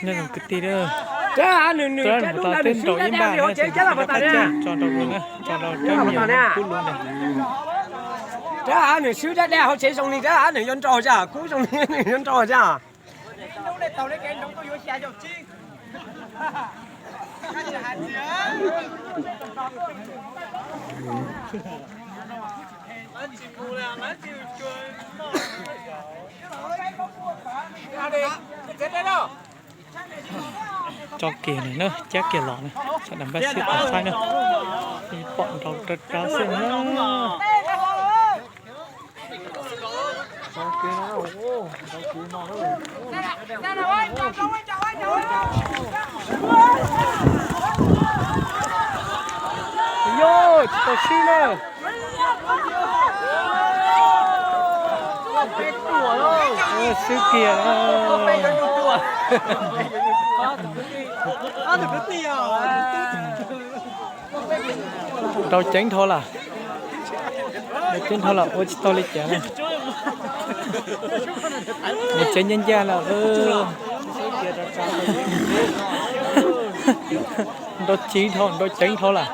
Nej kwv tij, rab nws nws rab nws teb nraud ib npaj na, tso nraud na, tso nraud rab nws kub lub na. Rab nws swb dab dab hauv tsev zoo li rab nws yuav nrau zaj kub zoo li nws yuav nrau zaj. Tso kiag na, cab kiag los na, sawv daws npaj siab tos saib na. Pom nrau rau rau xwb na. Yog tsis tau swb na. Swb kiag. Nrau ceev dhau lawm. Nrau ceev dhau lawm, ua tsis tau li cas na. Nws tsev ncaj ncaj lawm. Nrau ceev dhau, nrau ceev dhau lawm.